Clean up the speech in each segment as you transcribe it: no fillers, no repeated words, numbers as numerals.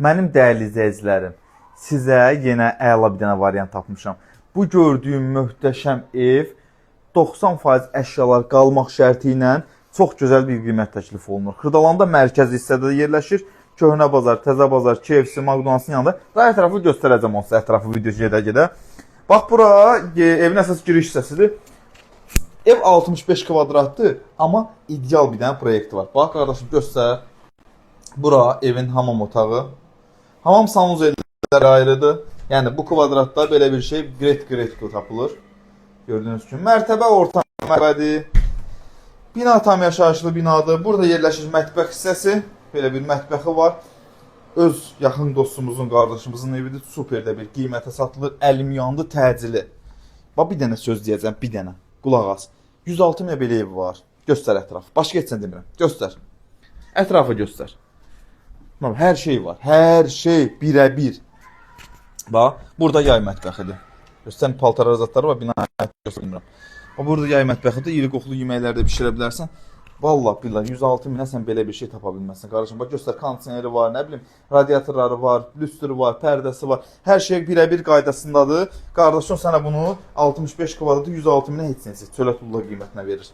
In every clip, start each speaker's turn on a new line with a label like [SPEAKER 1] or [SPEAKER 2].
[SPEAKER 1] Mənim dəyərli izləyicilərim, sizə yenə əla bir dənə variant tapmışam. Bu gördüyüm möhtəşəm ev 90% əşyalar qalmaq şərti ilə çox gözəl bir qiymət təklif olunur. Xırdalanda mərkəzi hissədə yerləşir. Köhnə bazar, Təzə bazar, KFC, McDonald's-ın yanında. Daha ətraflı göstərəcəm onsuz ətrafı video gedə-gedə. Bax bura evin əsas giriş hissəsidir. Ev 65 kvadratdır, amma ideal bir dənə proyekti var. Bax qardaşım, göstər. Bura evin hamam otağı. Hamam sanuzelləri ayrıdır. Yəni bu kvadratda belə bir şey qret-qret tapılır. Gördüyünüz kimi mərtəbə orta mərtəbədir. Bina tam yaşayışlı binadır. Burada yerləşir mətbəx hissəsi. Belə bir mətbəxi var. Öz yaxın dostumuzun, qardaşımızın evidir. Super də bir qiymətə satılır. Əlim yandı, təcili. Bax bir dənə söz deyəcəm, bir dənə. Qulaq as. 106 minə belə ev var. Göstər ətrafı. Başqa heç nə demirəm. Göstər. Ətrafı göstər. Bax, hər şey var. Hər şey birə-bir. Bax, burada yay mətbəxidir. Göstər paltar zətləri var, bina göstərmirəm. Bax, burada yay mətbəxidir. İri qoxulu yeməklər də bişirə bilərsən. Vallah billah 106 minə sən belə bir şey tapa bilməzsən qardaşım. Bax göstər, kondisioneri var, nə bilim, radiatorları var, lüstrü var, pərdəsi var. Hər şey birə-bir qaydasındadır. Qardaşım sənə bunu 65 kvadratı 106 minə heç nəsə çölə tulla qiymətinə verir.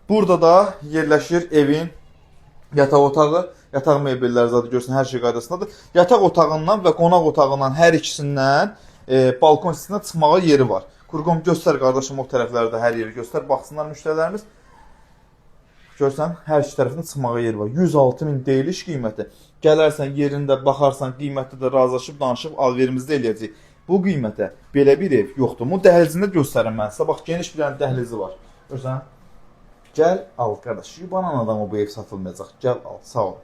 [SPEAKER 1] Burada da yerləşir evin yataq otağı, yataq mebelləri zadı görsən hər şey qaydasındadır. Yataq otağından və qonaq otağından hər ikisindən balkon hissəsinə çıxmağa yeri var. Qurğum göstər qardaşım, o tərəflərdə hər yeri göstər, baxsınlar müştərilərimiz. Görsən, hər iki tərəfindən çıxmağa yeri var. 106 min deyiliş qiyməti. Gələrsən yerində baxarsan, qiymətdə də razılaşıb danışıb alverimizdə eləyəcəyik. Bu qiymətə belə bir ev yoxdur. Bu dəhlizini də göstərim mən sizə. Bax, geniş bir dənə dəhlizi var. Görsən? Gəl al qardaş. Yubanan adama bu ev satılmayacaq. Gəl al. Sağ ol.